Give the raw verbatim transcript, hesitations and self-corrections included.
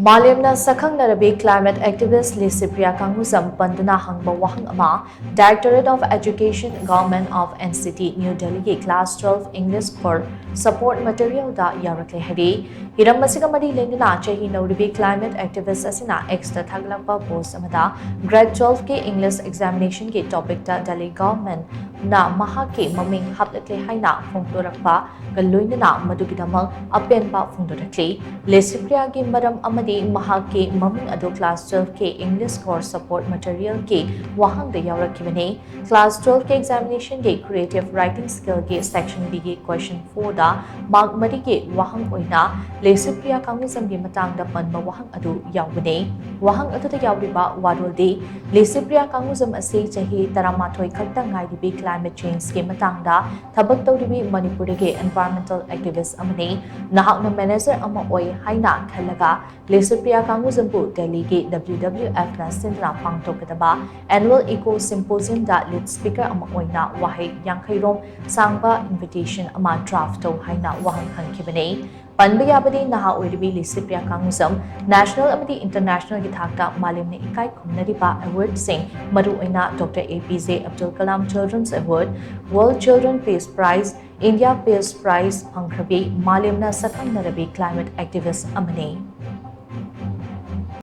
ꯃꯥꯂꯦꯝꯅ ꯁꯛꯈꯪꯅꯔꯕꯤ climate activist Licypriya ꯀꯥꯡꯉꯨꯖꯝ ꯄꯟꯗꯨꯅ ꯍꯪꯕ ꯋꯥꯍꯪ ꯑꯃ Directorate of Education, Government of N C T, New Delhi ꯒꯤ Class twelve English Core Support Material ꯗ ꯌꯥꯎꯔꯛꯂꯦ ꯍꯥꯏꯔꯤ꯫ ꯍꯤꯔꯝ ꯑꯁꯤꯒ ꯃꯔꯤ ꯂꯩꯅꯅ ꯆꯍꯤ ꯅꯧꯔꯤꯕꯤ climate activist ꯑꯁꯤꯅ X ꯇ ꯊꯥꯒꯠꯂꯛꯄ post ꯑꯃꯗ Grade twelve ꯀꯤ English examination ꯒꯤ topic ꯇ Delhi government ꯅ ꯃꯍꯥꯛꯀꯤ ꯃꯃꯤꯡ ꯍꯥꯞꯂꯛꯂꯦ ꯍꯥꯏꯅ ꯐꯣꯡꯗꯣꯔꯛꯄꯒ ꯂꯣꯏꯅꯅ ꯃꯗꯨꯒꯤꯗꯃꯛ ꯑꯄꯦꯟꯕ ꯐꯣꯡꯗꯣꯔꯛꯂꯤ꯫ ꯂꯤꯁꯤꯄ꯭ꯔꯤꯌꯥꯒꯤ ꯃꯔꯝ ꯑꯃꯗꯤ ꯃꯍꯥꯛꯀꯤ ꯃꯃꯤꯡ ꯑꯗꯨ Class twelve ꯀꯤ English Core Support Material ꯒꯤ ꯋꯥꯍꯪꯗ ꯌꯥꯎꯔꯛꯈꯤꯕꯅꯤ꯫ Class twelve ꯀꯤ examination ꯒꯤ Creative Writing Skill ꯒꯤ Section B ꯒꯤ Question four ꯗ mark ꯃꯔꯤꯒꯤ ꯋꯥꯍꯪ ꯑꯣꯏꯅ ꯂꯤꯁꯤꯄ꯭ꯔꯤꯌꯥ ꯀꯥꯡꯉꯨꯖꯝꯒꯤ ꯃꯇꯥꯡꯗ ꯄꯟꯕ ꯋꯥꯍꯪ ꯑꯗꯨ ꯌꯥꯎꯕꯅꯤ꯫ ꯋꯥꯍꯪ ꯑꯗꯨꯗ ꯌꯥꯎꯔꯤꯕ ꯋꯥꯔꯣꯜꯗꯤ ꯂꯤꯁꯤꯄ꯭ꯔꯤꯌꯥ ꯀꯥꯡꯉꯨꯖꯝ ꯑꯁꯤ ꯆꯍꯤ ꯇꯔꯥꯃꯥꯊꯣꯏ ꯈꯛꯇ ꯉꯥꯏꯔꯤꯕꯤ climate change ꯀꯤ ꯃꯇꯥꯡꯗ ꯊꯕꯛ ꯇꯧꯔꯤꯕꯤ ꯃꯅꯤꯄꯨꯔꯗꯒꯤ environmental activist ꯑꯃꯅꯤ꯫ ꯅꯍꯥꯛꯅ manager ꯑꯃ ꯑꯣꯏ ꯍꯥꯏꯅ ꯈꯜꯂꯒ ꯂꯤꯁꯤꯄ꯭ꯔꯤꯌꯥ ꯀꯥꯡꯉꯨꯖꯝꯕꯨ ꯗꯦꯜꯂꯤꯒꯤ W W F ꯅ ꯁꯤꯟꯗꯨꯅ ꯄꯥꯡꯊꯣꯛꯀꯗꯕ Annual Eco Symposium ꯗ lead speaker ꯑꯃ ꯑꯣꯏꯅ ꯋꯥꯍꯩ ꯌꯥꯡꯈꯩ ꯔꯣꯝ ꯁꯥꯡꯕ invitation ꯑꯃ draft ꯇꯧ ꯍꯥꯏꯅ ꯋꯥꯍꯪ ꯍꯪꯈꯤꯕꯅꯤ꯫ ꯄꯟꯕ ꯌꯥꯕꯗꯤ ꯅꯍꯥ ꯑꯣꯏꯔꯤꯕꯤ ꯂꯤꯁꯤꯄ꯭ꯔꯤꯌꯥ ꯀꯥꯡꯉꯨꯖꯝ national ꯑꯃꯗꯤ international ꯒꯤ ꯊꯥꯛꯇ ꯃꯥꯂꯦꯝꯅ ꯏꯀꯥꯏ ꯈꯨꯝꯅꯔꯤꯕ award ꯁꯤꯡ, ꯃꯔꯨꯑꯣꯏꯅ Doctor A P J Abdul Kalam Children's Award, World Children Peace Prize, India Peace Prize ꯐꯪꯈ꯭ꯔꯕꯤ ꯃꯥꯂꯦꯝꯅ ꯁꯛꯈꯪꯅꯔꯕꯤ climate activist ꯑꯃꯅꯤ꯫